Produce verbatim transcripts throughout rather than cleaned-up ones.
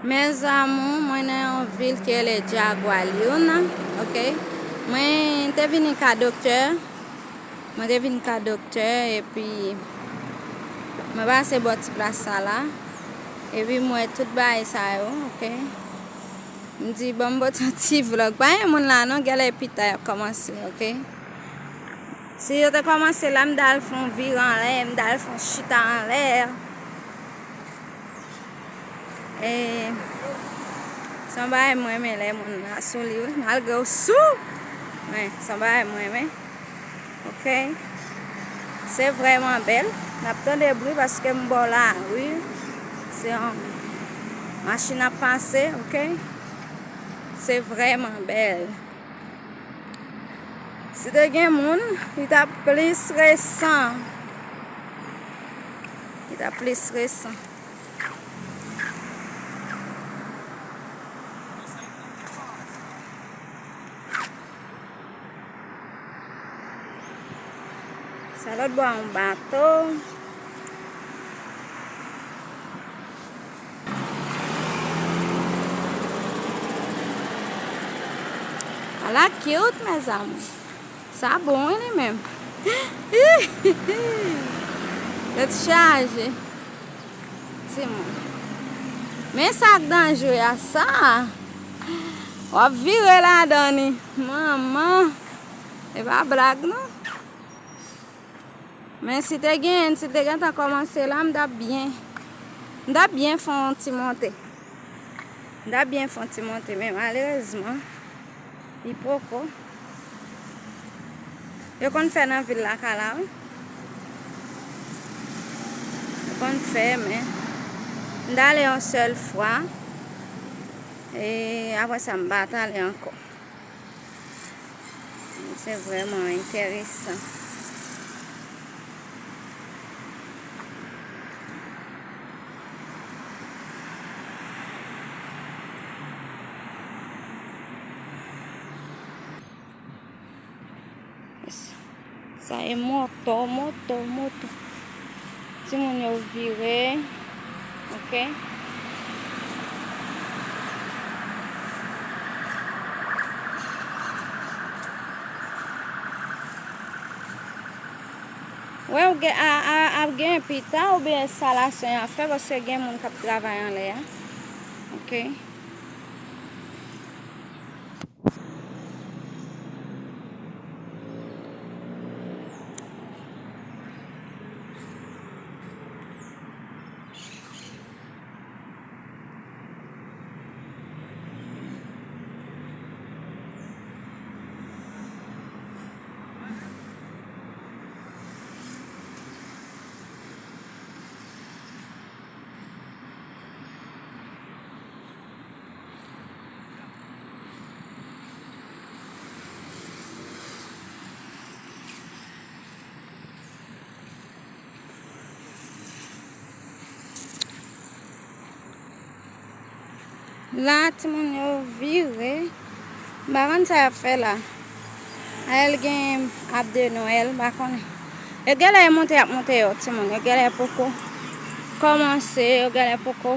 Mes amours, mwen nan yon vil ki rele Jaguariuna, ok? Mwen te vini ka doktè, mwen te vin ka doktè, epi mwen pase bò ti plas sa la, epi mwen wè tout bagay sa yo, ok? M di, "Bon, m pote yon ti vlog." Pa gen moun la non, genlè pita y ap kòmanse, ok? Si yo te kòmanse la, m t al fè yon vire anlè, m t al fè yon chita anlè. E, se yon bagay mwen renmen lè moun la sou li, wi. Malgre w sou, men se yon bagay mwen renmen. Ok? Se vrèman bèl. N ap tande bri paske m bò lari. Se yon machin ap pase, ok? Se vrèman bèl. Si te gen moun, li t ap plis resan. Li t ap plis resan. Sa lòt bò a yon bato. Ala cute, mes amours. Sa bon, wi, li menm. Tèt chaje. Timoun. Men sa k danjre a sa. W ap vire ladan li. Manman. E pa blag, non. Men si te genyen, si l te gentan kòmanse la, m t ap byen, m t ap byen fè yon ti monte. M t ap byen fè yon ti monte, men malerezman, li poko. Yo konn fè nan vil Lakay la, wi. Yo konn fè, men m t ale yon sèl fwa. E apre sa, m pa t ale ankò. Se vrèman enteresan. Sa e moto, moto, moto. Timoun yo vire. Ok. Wè, ou gen, a, a, ap gen pita oubyen enstalasyon y ap fè, paske gen moun k ap travay anlè a. Ok. La, timoun yo vire. M pa konn sa y ap fè la. A, el gen ab de Nwèl, m pa konnen. Yo genlè monte y ap monte yo, timoun. Yo genlè poko kòmanse, yo genlè poko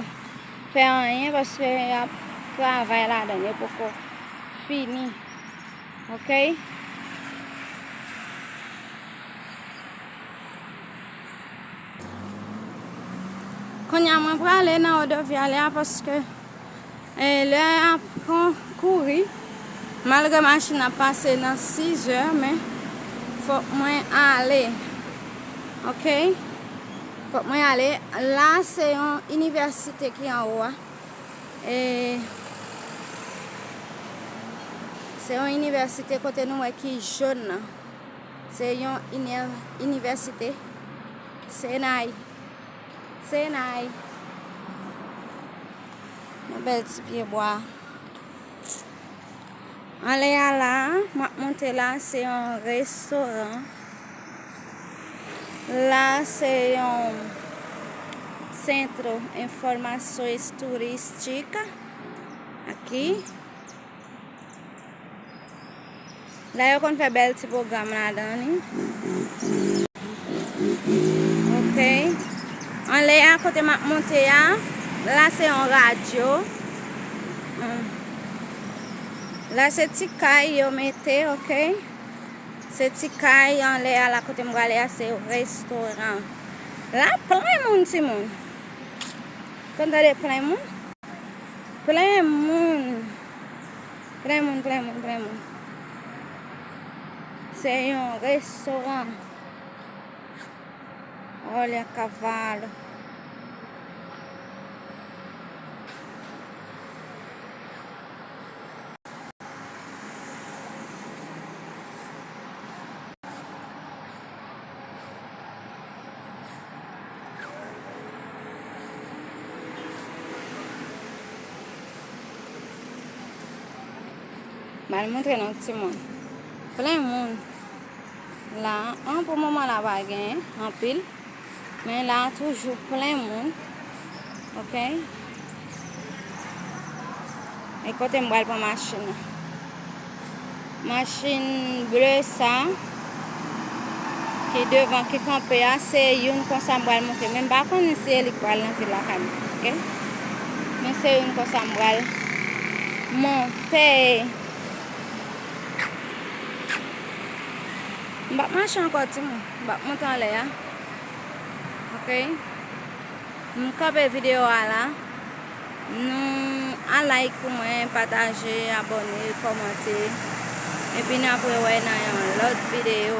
fè anyen paske y ap travay ladan l, yo poko fini. Ok? Kounye a, mwen prale nan Rodoviária paske, e, lè a ap kon-, kouri. Malgre machin ap pase nan sizè, men fòk mwen ale. Ok? Fòk mwen ale. La, se yon inivèsite ki anwo a. E, se yon inivèsite kote nou wè ki jòn nan. Se yon inè-, inivèsite. Senay. Senay. Yon bèl ti pyebwa. Anlè a la, m ap monte la, se yon restoran. La, se yon Centro Informações Turística. Aqui. La, yo konn fè bèl ti pwogram ladan li. Ok. Anlè a, kote m ap monte a, La se yon radyo. Hmm. La se ti kay yo mete, ok? Se ti kay anlè a la kote m prale a, se restoran. La plen moun, timoun. Konn tande plen moun? Plen moun. Plen moun, plen moun, plen moun. Se yon restoran. Olha cavalo. M al montre nou timoun. Plen moun. La, an, pou moman la pa gen anpil. Men la toujou plen moun. Ok. E kote m pral pran machin nan? Machin ble sa ki devan, ki kanpe a, se youn konsa m pral monte. Men m pa konn si e li k pral nan vil lakay mwen, ok? Men se youn konsa m pral monte. M p ap mache ankò, timoun. M p ap monte anlè a. Ok? M kanpe videyo a la. Nou a like pou mwen, pataje, abòne, kòmante. Epi n ap rewè nan yon lòt videyo.